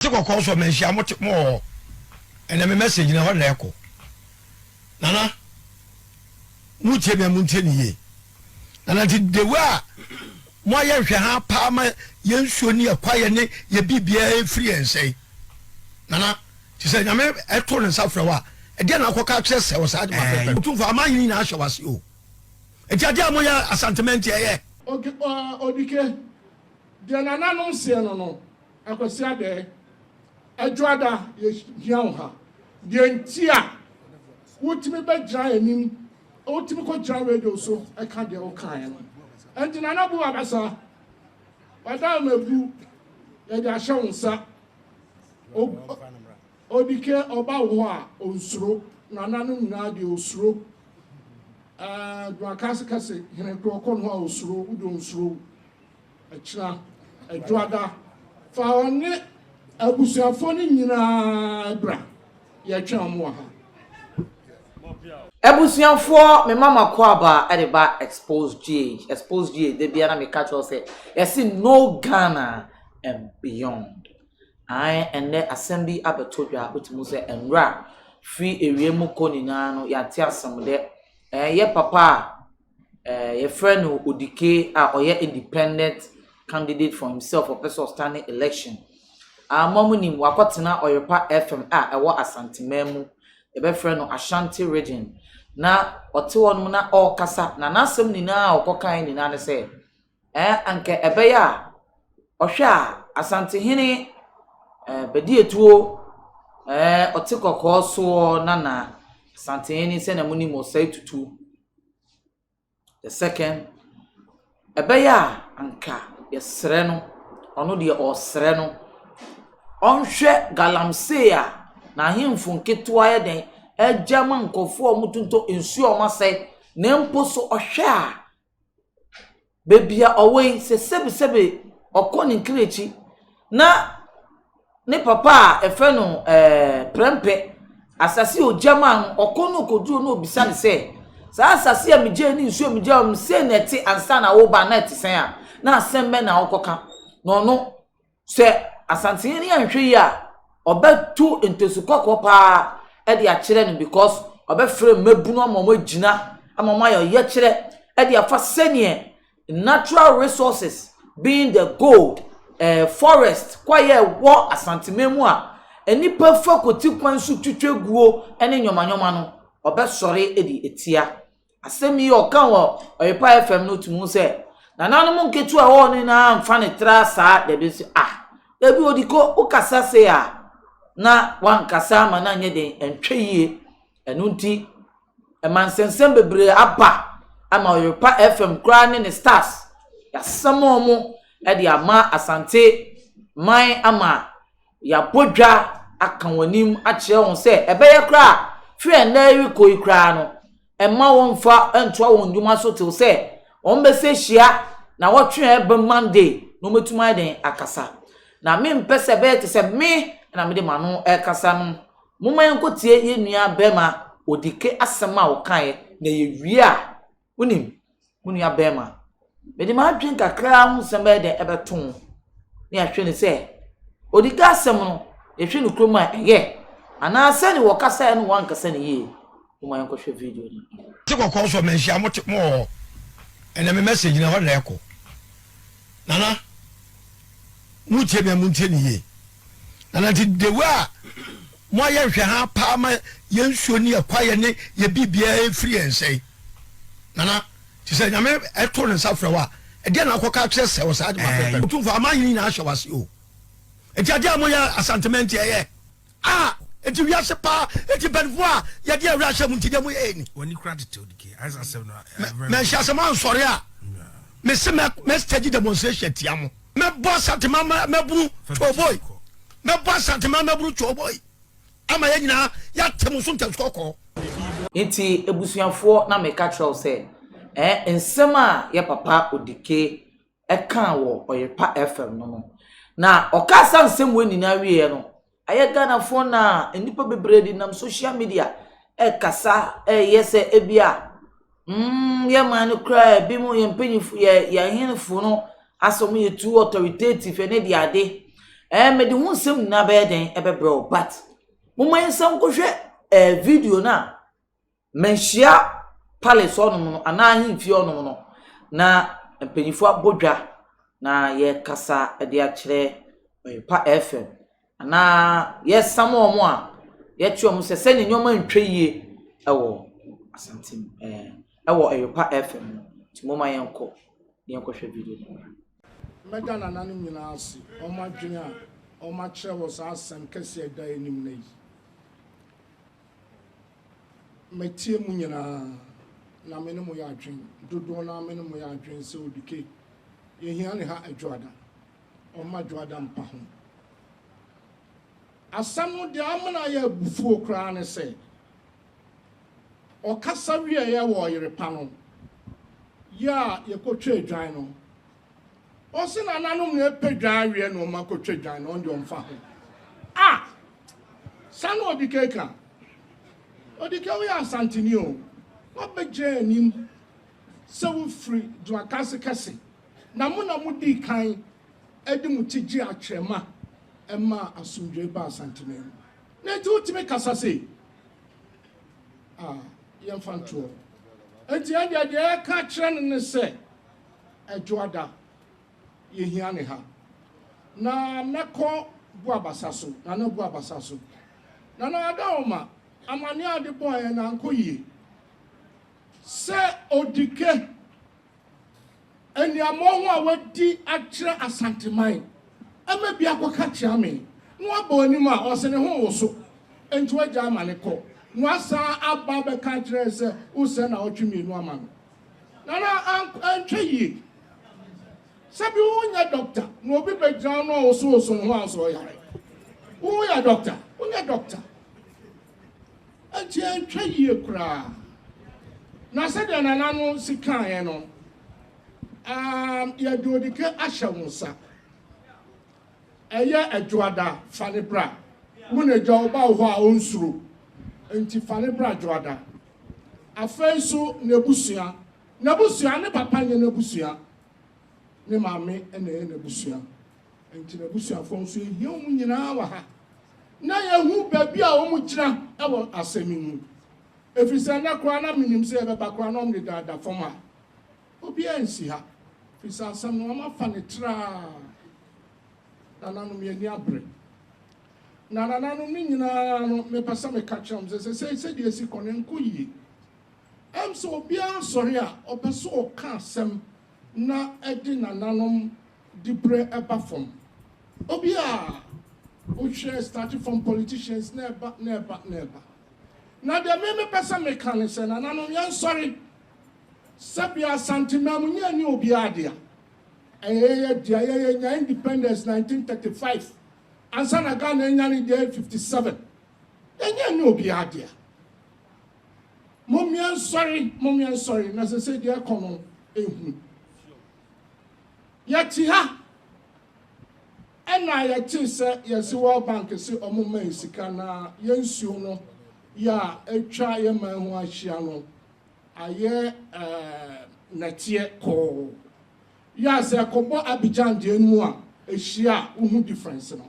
Te kɔkɔɔ so manhyia mo te mo wɔ hɔ ɛnɛ me message na ɛhɔ na ɛkɔ nana mo tie me a mo ntie ne yie nana nti the way a mo ayɛ nhwɛ ha paa ma yɛn nsuo ne yɛ kwaeɛ ne yɛ biribiara efiri yɛn nsa yi nana te sɛ nyame ɛto ne nsa frɛ wo a ɛdeɛ na akɔka akyerɛ sɛ wɔ saa adwuma pɛpɛ otumfo ama ahene nyinaa ahyɛ wase o nti adeɛ a moyɛ asantemanti ɛyɛ Odike, deɛ nananom seɛ no no, Akwasi Adɛɛ, Adwoada yɛhia wo ha. Deɛ nti a wotumi bɛgyina anim, wotumi kɔgyina radio so ka deɛ wokaeɛ no. Ɛnti Nana Bu Abasa, W'adaworoma yɛde ahyɛ wo nsa. Odike ɔba wo hɔ a, ɔnsuro. Nananom nyinaa deɛ ɔsuro. Ɛɛ, Dwumakase kɛse, hene korɔ ɔkɔ ne hɔ a ɔsuro, wo deɛ ɔnsuro wo. Ɛkyena, Adwoada, fa ɔne abusuafoɔ no nyinaa bra, yɛretwɛn wɔn wɔ ha. Abusuafoɔ me ma m'akwaaba de ba Expose GH, Expose GH da biara na meka kyerɛ wo sɛ yɛse no Ghana and beyond. Ae ɛnnɛ asɛm bi abɛto dwa wotumi hu sɛ nwura firi ewiem mu kɔ nyinaa no yɛate asɛm dɛ ɛyɛ papa a eh, yɛfrɛ no Odike a ɔyɛ independent candidate for himself, ɔpɛ sɛ ɔstane election. Ah, mo a monim, wakɔtena Ɔyerepa FM a ɛwɔ Asanteman mu, yɛbɛfrɛ no Ashanti region. Na ɔte hɔnom na ɔrekasa, na n'asɛm nyinaa a ɔkɔkaeɛ nyinaa ne sɛ, eh, anka ɛbɛyɛ a ɔhwɛ a Asantehene eh, Badiatuo eh, ɔte kɔkɔɔ soɔ nana Asantehene sɛnea monim Osei Tutu The second, ɛbɛyɛ a anka yɛsrɛ no, ɔno deɛ ɔresrɛ no, ɔnhwɛ galamsey a n'ahemfo nketewa yɛ dɛn agya ma nkurɔfoɔ a wɔtontɔn nsuo a wɔasɛe, na mpo so ɔhwɛ a, Baabi a ɔwɔ yi, sɛ sɛbesɛbe ɔkɔ ne nkra akyi na ne papa a yɛfrɛ no ɛɛ Prɛmpɛ, asase a ogya maa no, ɔkɔ na ɔkɔduru na ɔbisa no sɛ, saa asase a megyae ne nsuo a megyae no, sei na ɛte ansa na woreba na ɛte sɛn a, na asɛm bɛn na wokɔka? Na ɔno Sɛ Asantehene anhwɛ yie a, ɔbɛto ntasu kɔkɔɔ paa de akyerɛ no because ɔbɛfrɛ mmabunu ama wɔagyina ama wɔayɛ ɔyɛkyerɛ de afa sɛdeɛ natural resources being the gold, eh, forest, kwaeɛ a ɛwɔ Asanteman mu a nnipa fa kɔti kwan so twitwa guo ne nneɛma nneɛma no, ɔbɛsɔre de atia. Asɛm yi ɔka wɔ Ɔyepa FM no tumi hu sɛ nananom nketewa a ɛwɔ hɔ no nyinaa mfa ne tra saa dabi nso ah dabi odi ko wokasa sei a na wankasa ama no anyɛ den ɛntwɛ yie ɛno nti ɛma nsɛnsɛm bebree aba ama Ɔyepa FM koraa ne ne stars yɛasɛm wɔn de ama Asante man ama Yɛabɔ dwa aka wɔn anim akyerɛ wɔn sɛ ɛbɛyɛ koraa a, firi ɛnnɛ rekɔ yi koraa no, mma wɔmfa ntoa wɔn nnwuma so till sɛ wɔbɛsɛ ahyia nnawɔtwe a ɛreba Monday na wɔatumi ayɛ dɛn akasa. Na mempɛ sɛ ɛbɛyɛ te sɛ me na mede m'ano rekasa no. Momma yɛnkɔtie yɛn nua bɛrima Odike asɛm a ɔkaeɛ na yɛwie a, Wonim, mo nua barima, mede m'adwene kakra ho nsɛm bɛyɛ dɛn ɛbɛto ho ne ahwɛ no sɛ odi ka asɛm no yɛhwɛ no kurom a ɛyɛ anaa sɛne wɔkasaeɛ no wɔankasa no yie. Momma yɛnkɔhwɛ video no. Te kɔkɔɔ so manhyia mo te mo wɔ hɔ ɛnɛ me message na ɛhɔ na ɛkɔ nana mo tie me a mo ntie ne yie nana nti the way a mo ayɛ nhwɛ ha paa ma yɛn nsuo ne yɛ kwaeɛ ne yɛ biribiara efiri yɛn nsa yi nana te sɛ nyame ɛto ne nsa frɛ wo a ɛdeɛ na akɔka akyerɛ sɛ wɔ saa adwuma pɛpɛ otumfo ama ahene nyinaa ahyɛ wase o nti adeɛ a moyɛ asantemanti ɛyɛ a nti wiase paa nti mpanyinfoɔ a yɛde awura ahyɛ mu nti deɛ moyɛ yɛ ni W'ani kura tete odike. Ayɛ sɛ asɛm no. mɛnhyɛ asɛm ansɔre a mese mɛ stage demonstration tia mo mɛbɔ asantema mɛbunu twoboi mɛbɔ asantema mɛbunu twoboi ama yɛn nyinaa yɛate mo so ntɛnso kɔkɔɔ. Nti abusuafoɔ na meka kyerɛ wo sɛ eh nsɛm a yɛ papa Odike kaa wɔ Ɔyerepa FM no no na ɔkaa saa nsɛm wei nyinaa wieɛ no Ɛyɛ Ghanafoɔ na nnipa bebree de nam social media ɛrekasa ɛreyɛ sɛ ebia mm yɛn man no koraa ebinom yɛn mpanyinfo yɛ yɛn ahenfo no asɛ wɔn yɛ too authoritative ɛne de ade. Ɛɛ mede ho nsɛm nyinaa bɛyɛ dɛn ɛbɛbrɛ wo but momma yɛnsan nkɔhwɛ ɛɛ video no a Manhyia palace hɔnom no anaa ahemfie hɔnom no, na mpanyinfoɔ abɔ dwa na yɛrekasa de akyerɛ Ɔyepa FM anaa yɛresam wɔn a yɛkyerɛ wɔn sɛ sɛdeɛ nneɛma ntwa yie wɔ Asante ɛɛ wɔ Ɔyepa FM no. Nti momma yɛnkɔ na yɛnkɔhwɛ video no mmra. Mɛda nananom nyinaa ase wɔn adwene a wɔakyerɛ wɔ saa asɛm kɛseɛ a ɛda yɛn anim nnɛ yi. Matie mo nyinaa, na me ne mo yɛ adwen. Dodoɔ no ara me ne mo yɛ adwen sɛ Odike, yɛhia ne ha Adwoada. Ɔmma Dwoada mpa ho. Asɛm no deɛ amena ayɛ abufuo koraa ne sɛ, ɔkasa wieeɛ wɔ ɔyere pa no, yɛ a yɛkɔtwa adwan no, Ɔse nananom na ɛpɛ dwan aweɛ na ɔma kɔtwa dwan no ɔno deɛ ɔmfa ho. Ah! Saa na Odike ka. Odike woyɛ Asanteni o, woabɛgyina anim sɛ wofiri Dwakase kɛse na mo na modii kan de mo ti gyee akyerɛma maa asomdwoe baa Asanteman mu. Na enti wotumi kasa sei? Ah, yɛmfa ntoɔ. Enti ɛndeɛ deɛ yɛka kyerɛ no ne sɛ, Ɛdwoada, yɛhia ne ha. Na mɛkɔ Buabasa so, Nana Buabasa so. Nana Adaoma, amaneɛ a wode bɔɔ yɛn no ankɔ yie. Sɛ Odike, aniammɔho a wadi akyerɛ Asanteman, ɛma bi akɔka kyea me, na wabɔ anim a, ɔse ne ho woso, enti wagya ama no kɔ. Na wasan aba abɛka akyerɛ yɛn sɛ wosɛ nnawɔtwe mmienu ama no. Nana antwa yie. Sɛbi wo nyɛ doctor na obi bɛgyina wo na ɔwosowoso ne ho a sɛ ɔyare. Wo yɛ doctor, wo nyɛ doctor. Nti antwa yie koraa. Na sɛdeɛ Nana no si kaeɛ no, um, yɛde odike ahyɛ wo nsa. Ɛyɛ Adwoada, fa no bra. Wo na agya ɔba wo hɔ a ɔnsuro, nti fa no bra Dwoada. Afei nso n'abusua, n'abusua, ne papa nyɛ n'abusua, ne maame na ɛyɛ n'abusua. Nti n'abusuafoɔ nso yɛhia wɔn nyinaa wɔ ha na yɛhu baabi a wɔn gyina wɔ asɛm yi mu. Ɛfiri sɛ nnɛ koraa na menim sɛ yɛbɛba koraa na wɔn dedaada fam ha. Obiara nsi ha, firi sɛ asɛm no wɔafa no traa. Nananom, yɛn ani abere. Na nananom no nyinaa no, mepɛ sɛ meka kyerɛ wɔn sɛ, sɛsɛi sɛdeɛ ɛsi kɔ no, ɛnkɔ yie. Ɛm sɛ obiara sɔre a, ɔpɛ sɛ ɔka asɛm na ɛde nananom diberɛ ba fam. Obiara, wohwɛ starting from politicians na ɛba, na ɛba, na ɛba. Na deɛ me mepɛ sɛ meka ne sɛ, nananom, yɛnsɔre. Sɛbea Asanteman mu nyɛ ne obiara dea. Ɛyɛ yɛn dea. Yɛn yɛnya independence 1935 ansa na Ghana anya ne deɛ 57. Yɛnyɛ ne obiara dea. Mommea nsɔre, mommea nsɔre na sese deɛ ɛkɔ no ehu. Yɛte ha ɛna yɛte sɛ yɛse World Bank se ɔmo mma yɛn sika na yɛn nsuo no yɛ a atwa yɛn man ho ahyia no ayɛ nɛteɛ kɔɔ. Yɛ a sɛ ɛkɔbɔ Abidjan deɛ no mu a, ɛhyia a, wohu difference no.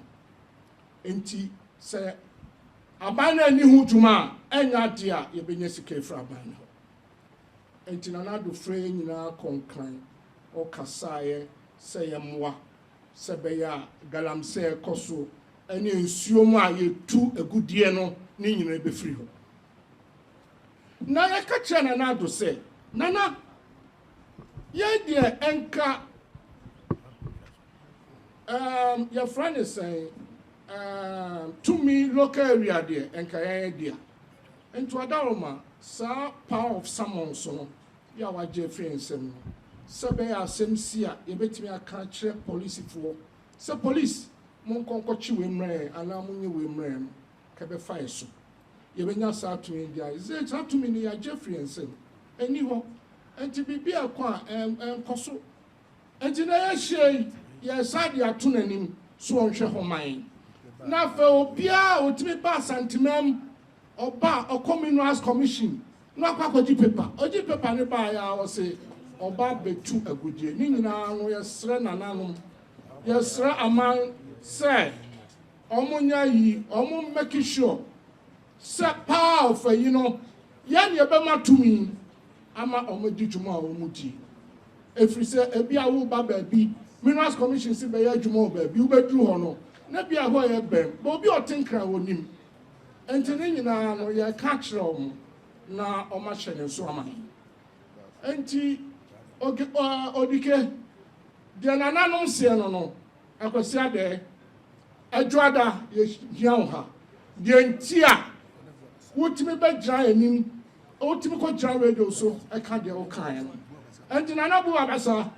Nti sɛ aban no anni ho dwuma a, ɛnyɛ adeɛ a yɛbɛnya sika afiri aban no hɔ. Nti Nana Addo frɛɛ yɛn nyinaa kɔɔ Nkran, ɔkasaeɛ sɛ yɛmmoa sɛ ɛbɛyɛ a galamsey a ɛkɔ so ne nsuo mu a yɛtu agudeɛ no ne nyinaa bɛfiri hɔ. Na yɛka kyerɛɛ Nana Addo sɛ, Nana, yɛn deɛ ɛnka um, yɛfrɛ ne sɛn um, tumi local area deɛ ɛnka yɛn dea. Nti ɔdaroma saa power of summons no yɛ a wagye afiri yɛn nsam no, sɛ ɛbɛyɛ asɛm si a yɛbɛtumi aka akyerɛ polisifoɔ sɛ police monkɔ nkɔkye wei mmerɛ yɛn anaa monyɛ wei mmerɛ yɛn no, ka ɛbɛfa yɛ so. Yɛbɛnya saa tumi yi de ayɛ. Seesei saa tumi no, yɛagye afiri yɛn nsam. Ɛnni hɔ. Enti biribi a ɛkɔ a, ɛnkɔ so. Enti na yɛahyia yi, yɛresan de ato n'anim sɛ ɔnhwɛ hɔ ma yɛn. Na afei obiara a ɔtumi ba Asanteman mu, ɔba a, ɔkɔ Minerals Commission na wakɔ akɔgye paper. Ɔgye paper no baeɛ a, ɔse ɔba abɛtu agudeɛ. Ne nyinaa no, yɛsrɛ nananom, yɛsrɛ aman. sɛ wɔn nyɛ yi, wɔn make sure sɛ power of ayi no, yɛn na yɛbɛma tumi ama wɔn adi dwuma a wɔn di. Ɛfiri sɛ ebi a woba baabi, Minerals Commission si bɛyɛ adwuma wɔ baabi, wobɛduru hɔ no, na bi a hɔ yɛ bɛn, bɛ obi a ɔte Nkran wɔ nim. Nti ne nyinaa no, yɛka kyerɛ wɔn na wɔn ahyɛ ne nso ama. Nti Odike, deɛ nananom seɛ no, Akwasi Adɛɛ, Adwoada, yɛhia wo ha. Deɛ nti a wotumi bɛgyina anim, wotumi kɔgyina radio so ɛka deɛ wokaeɛ no. Nti Nana Bu Abasa,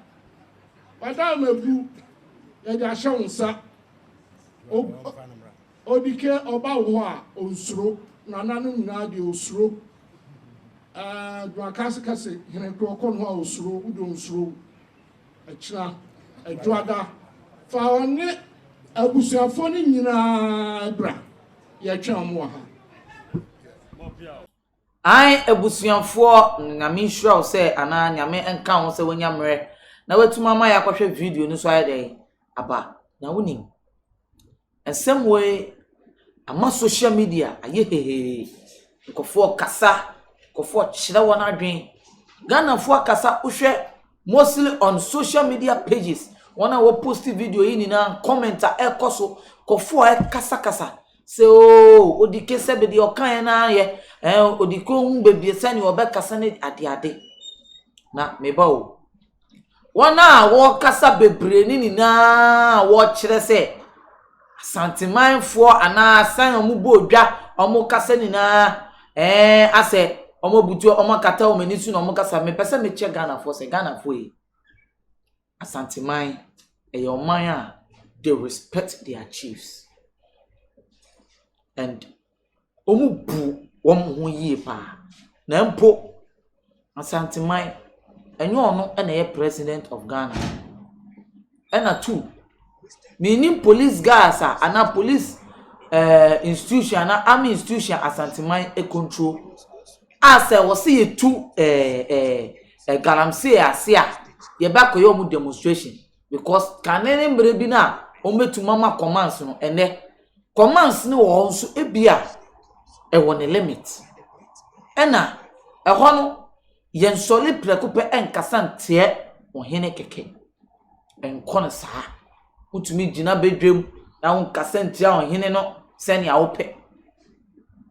wadam abu, yɛde ahyɛ wo nsa. Odike ɔba wo hɔ a, onsuro. Nananom nyinaa deɛ osuro. Dwakase hene korɔ ɔkɔ no hɔ a osuro, wode onsuro. Ɛkyina, Adwoada, fa ɔne abusuafoɔ no nyinaa bra. Yɛtwɛn wɔn wɔ ha. Ae, abusuafoɔ, Nyame nhyira wo sɛ anaa Nyame nka ho sɛ woanya mmerɛ na watumi ama yɛakɔhwɛ video no so ayɛ dɛn aba. Na wonim, nsɛm wei ama social media ayɛ hehee. Nkurɔfoɔ kasa, nkurɔfoɔ kyerɛ wɔn adwene. Ghanafoɔ akasa, wohwɛ mostly on social media pages, wɔn a wɔpost video yi nyinaa, comment a ɛkɔ so, nkurɔfoɔ a ɛkasakasa sɛ ooo Odike sɛ baabi ɔkaeɛ no ayɛ ɛɛ Odike ohun baabi sɛnea ɔbɛkasa ne adeade. Na meba o, wɔn a wɔrekasa bebree ne nyinaa a wɔrekyerɛ sɛ Asantemanfoɔ anaa asan a wɔbɔ dwa a wɔkasa nyinaa asɛ wɔabutu wɔn akata wɔn ani so na wɔkasa. Mepɛ sɛ mekyerɛ Ghanafoɔ sɛ Ghanafoɔ yi, Asanteman ɛyɛ ɔman a they respect their chiefs and wɔn bu wɔn ho yie paa. Na mpo Asanteman ɛnyɛ ɔno na ɛyɛ President of Ghana. Ɛna two, menim police guards a anaa police institution anaa army institution Asanteman control a sɛ wɔsi yɛtu ɛɛ ɛɛ galamsey ase a yɛbɛ akɔyɛ wɔn demonstration, because kane ne mmerɛ bi na wɔn bɛtumi ama commands no, ɛnɛ commands no wɔ hɔ nso ebi a ɛwɔ ne limit. Ɛna ɛhɔ no yɛnsɔre prɛko pɛ ɛnkasa nteɛ ɔhene kɛkɛ, ɛnkɔ no saa. Wotumi gyina badwam na wonkasa ntia ɔhene no sɛnea wopɛ.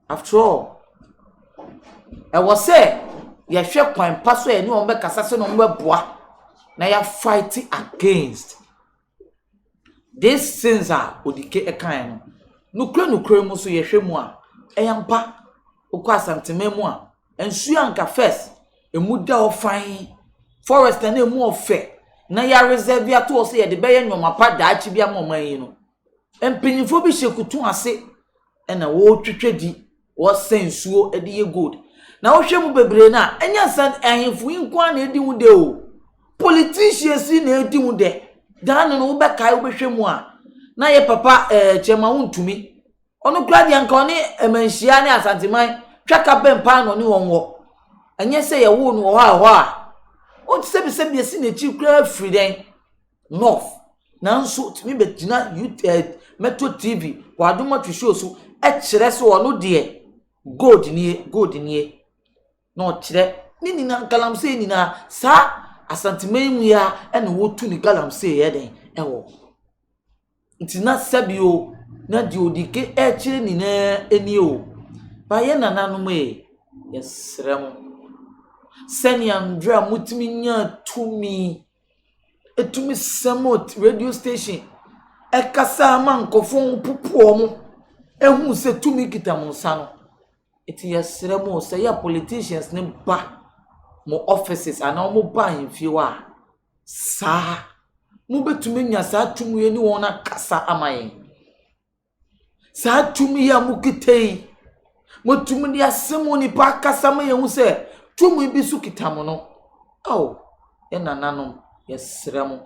After all, ɛwɔ sɛ yɛhwɛ kwan pa so a yɛne wɔn bɛkasa sɛ na wɔn bɛboa na yɛafight against these things a Odike ɛkae no. Nokura nokura mu nso, yɛhwɛ mu a, ɛyɛ mpa. Wokɔ Asanteman mu a, nsuo anka first emu da hɔ fann, forest na emu ɔfɛ na yɛareserve ato hɔ sɛ yɛde bɛyɛ nneɛma pa daakye bi ama ɔman yi no, mpanyinfoɔ bi hyɛ kutu ase ɛna wɔretwitwa di, wɔsɛ nsuo de yɛ gold. Na wohwɛ mu bebree no a, ɛnyɛ nsa ahemfo yi nko ara na edi ho de o, politicians yi na edi ho dɛ. Daa no wobɛkae, wobɛhwɛ mu a, na yɛ papa Chairman Wontumi, ɔno kura deɛ nka ɔne Manhyia ne Asanteman twaka bɛn paa na ɔne wɔn wɔ. Ɛnyɛ sɛ yɛwoo no wɔ hɔ a ɛhɔ a ɔnte sɛbisɛbi esi n'akyi koraa firi dɛn north, nanso tumi bɛgyina youth Metro TV wɔ Adom Atwi show so ɛkyerɛ sɛ ɔno deɛ gold nie, gold nie, na ɔkyerɛ ne nyinaa galamsey nyinaa saa Asanteman mu yi a ɛna wɔtu ne galamsey yɛ den ɛwɔ. Nti na sɛbi o, na deɛ Odike ɛkyerɛ nyinaa nie o. Bayɛ nananom yi, yɛsrɛ mo sɛnea ndwere a motumi nya tumi etumi sɛm radio station ɛkasa ama nkurɔfoɔ ho popo wɔn ehu sɛ tumi kita mo nsa no. Nti yɛsrɛ mo sɛ yɛ politicians ne ba mo offices anaa wɔn ba ahemfie hɔ a, saa mobɛtumi nya saa tumi yi ne wɔn akasa ama yɛn. Saa tumi yi a mokita yi, motumi de asɛm onipa akasa ma yɛn ho sɛ tumi bi so kita mo no. Ao, yɛn nananom, yɛsrɛ mo.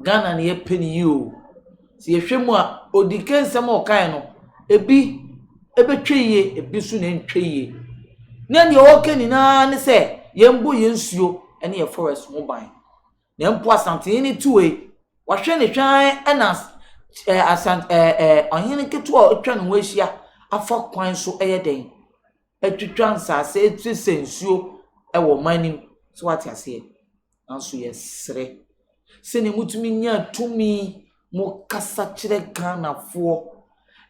Ghana ne yɛpɛ ne yie o. Sɛ yɛhwɛ mu a, Odike nsɛm a ɔkae no, ebi ebɛtwa yie, ebi nso na ɛntwa yie. Na deɛ ɔreka nyinaa ne sɛ yɛmbɔ yɛn nsuo ne yɛn forest ho ban. Na mpo Asantehene tuo yi, wahwɛ ne hwan ɛna ɛɛ Asant ɛɛ ɛɛ ɔhene ketewa a atwa ne ho ahyia afa kwan so yɛ dɛn atwitwa nsaase asesa nsuo wɔ ɔman no mu. So wate aseɛ? Nanso yɛsrɛ sɛdeɛ motumi nyaa tumi mo kasa kyerɛ Ghanafoɔ,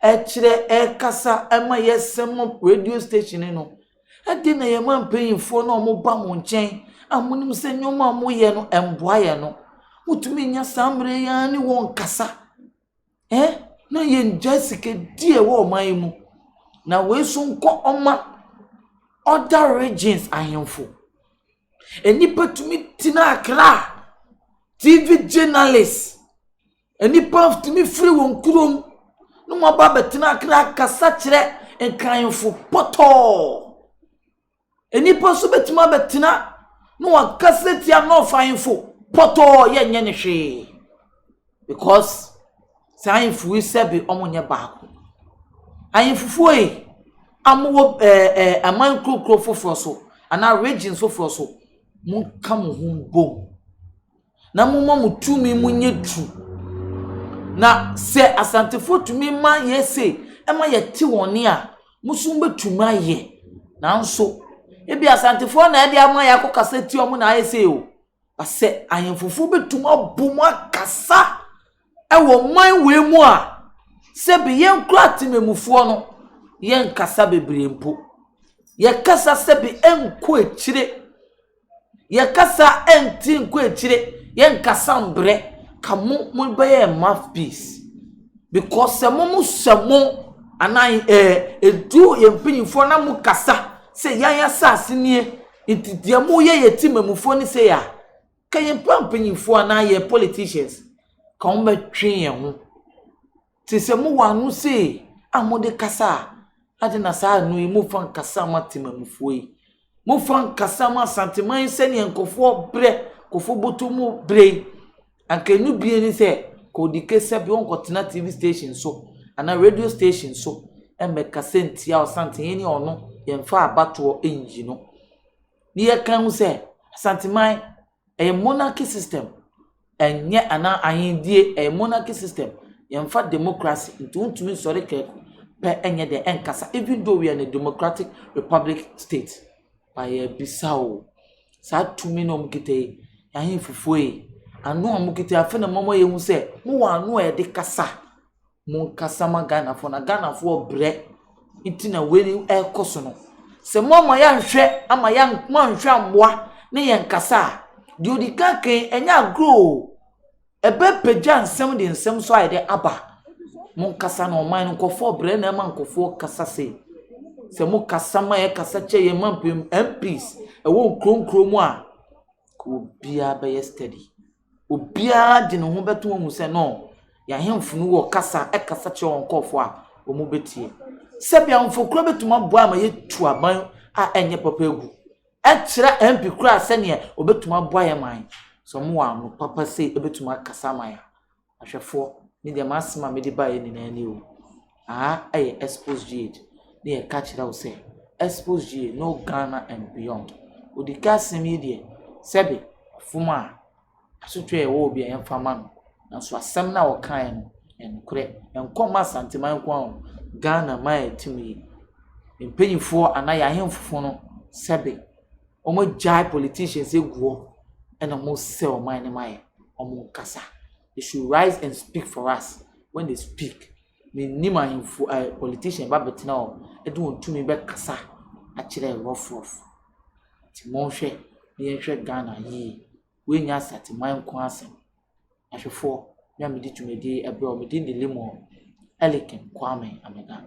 ɛkyerɛ ɛkasa ɛma yɛsɛm radio station no, ɛde na yɛn mma mpanyinfoɔ na wɔba mo nkyɛn a monim sɛ nneɛma a moyɛ no ɛmboa yɛn no, motumi nya saa mmerɛ yi ara ne wɔn kasa. Eh, na yɛngyae sikadi a ɛwɔ ɔman yi mu. Na wei nso nkɔ ɔma other regions ahemfo. Nnipa tumi tena Accra, TV journalist, nnipa tumi firi wɔn kurom na wɔaba abɛtena Accra kasa kyerɛ Nkranfo pɔtɔɔ. Nnipa nso bɛtumi abɛtena na wɔakasa tia North ahemfo pɔtɔɔ yɛnyɛ no hwee because saa ahemfo yi sɛbe wɔnyɛ baako. Ahemfofoɔ yi a mowɔ ɛɛ ɛɛ aman nkurokuro foforɔ so anaa regions foforɔ so, monka mo ho mbom na momma mo tumi mu nyɛ duru. Na sɛ Asantefoɔ tumi ma yɛ sei ma yɛte wɔn nne a, mo nso mobɛtumi ayɛ. Nanso, ebi Asantefoɔ na ɛde ama yɛ akɔkasa tia wɔn na ayɛ sei o. Na sɛ ahemfofoɔ bɛtumi abɔ mu akasa wɔ ɔman wei mu a, sɛbi yɛn koraa temamufoɔ no, yɛnkasa bebree mpo. Yɛkasa sɛbi nkɔ akyire. Yɛkasa nti nkɔ akyire. Yɛnkasa mbrɛ. Ka mo mobɛyɛ mouthpiece. Because sɛ mo mo hyɛ mo anaa ɛɛ edu yɛn mpanyinfoɔ na mo kasa sɛ yɛn asase nie nti deɛ moyɛ yɛ temamufoɔ ne sei a, ka yɛn mpa mpanyinfoɔ anaa yɛn politicians ka wɔn bɛtwe yɛn ho. Te sɛ mowɔ ano sei a mode kasa a, ade na saa ano yi momfa nkasa ma temamufoɔ yi. Momfa nkasa ma Asanteman yi sɛdeɛ nkurɔfoɔ brɛ, nkurɔfoɔ bɔtɔ mu brɛ yi. Anka ɛnu bie ne sɛ, Kodike sɛbi ɔnkɔtena TV station so anaa radio station so mmɛkasa ntia Ɔsantehene ne ɔno yɛmfa abatoɔ nyi no. Ne yɛka ho sɛ Asanteman ɛyɛ monarchy system ɛnyɛ anaa ahendie ɛyɛ monarchy system yɛmfa democracy nti wontumi nsɔre kɛkɛ pɛ ɛnyɛ dɛ ɛnkasa even though we are in a democratic republic state but yɛbisa o saa tumi na wɔn kita yi ahemfofoɔ yi ano a wɔn kita yi afei na wɔn yɛhu sɛ mowɔ ano a yɛde kasa mo nkasa ma Ghanafoɔ na Ghanafoɔ brɛ nti na wei ɛrekɔ so no sɛ mo ama yɛanhwɛ ama yɛn mo anhwɛ ammoa ne yɛn kasa a deɛ odi kan kan ɛnyɛ agorɔ o ɛbɛpagya nsɛm de nsɛm so ayɛ dɛ aba mo nkasa na ɔman no nkɔfoɔ brɛ na ɛma nkɔfoɔ kasa sei sɛ mo kasa ma yɛ kasa kyɛ yɛn ma mpem MPs ɛwɔ nkuro nkuro mu a obiara bɛyɛ steady obiara de ne ho bɛto wɔn mu sɛ no yɛn ahemfo no wɔ kasa ɛkasa kyerɛ wɔn nkɔfoɔ a wɔn bɛtie sɛbi ahemfo kura bɛtumi aboa ama yɛtu aban a ɛnyɛ papa egu ɛkyerɛ MP kura sɛneɛ obɛtumi aboa yɛn man sɛ wɔn wɔ ano papa sei ɛbɛtumi akasa ama yɛn ahwɛfoɔ ne deɛ m'asɛm a mede baeɛ nyinaa ni o aha ɛyɛ Expose GH ne yɛka kyerɛ wo sɛ Expose GH no Ghana and beyond odi ka asɛm yi deɛ sɛbi fom a asotwe a ɛwɔ obi a yɛmfa ma no nanso asɛm no a ɔkaeɛ no ɛnokorɛ ɛnkɔ ma Asanteman nko ara o Ghana man a ɛte mu yi mpanyinfoɔ anaa yɛn ahemfo no sɛbi wɔn politicians egu hɔ ɛna wɔn sɛ ɔman no ma yɛ wɔn nkasa they should rise and speak for us when they speak menim ahemfo ɛɛ politician ba bɛtena hɔ ɛde wɔn tumi bɛkasa akyerɛ rough rough nti monhwɛ na yɛnhwɛ Ghana yie wei nyɛ Asanteman nko asɛm ahwɛfoɔ me a mede dwumadie ɛbrɛ wo mede ne lemon Elikin Kwame Amega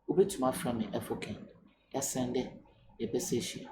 wobɛtumi afrɛ me Ɛfo King yɛsɛn yɛbɛsɛ ahyia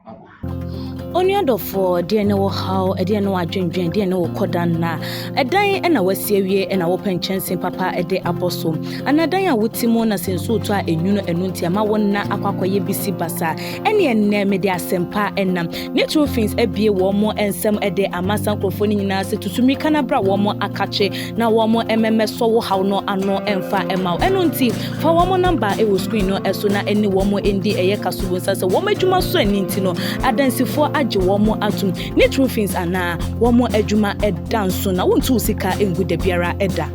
bye bye. Onua dɔfoɔ, deɛ ne wɔ haw, ɛdeɛ ne wɔ adwendwen, deɛ ne wɔ kɔda nna. Ɛdan ɛna wasi awie ɛna wopɛ nkyɛnsee papa ɛde abɔ so. Anaa dan a wote mu na sɛ nsuo tɔ a enwunu ɛno nti ama wo nna akɔ akɔyɛ bisi basa. Ɛne ɛnnɛ mede asɛmpa ɛnam. Ne Roofings abie wɔn mo nsɛm ɛde ama saa nkurɔfoɔ no nyinaa sɛ tutu mmirika na bra wɔn mo akakye na wɔn mo mmɛmɛ sɔ wo haw no ano ɛmfa ɛma wo. Ɛno nti fa wɔn mo number ɛwɔ screen no ɛso na ɛne wɔn mo ndi ɛyɛ kasobo nsa sɛ wɔn adwuma so ani nti no adansifoɔ agye wɔn mo atom ne Roofings anaa wɔn mo adwuma ɛda nso na wontu sika ngu da biara ɛda.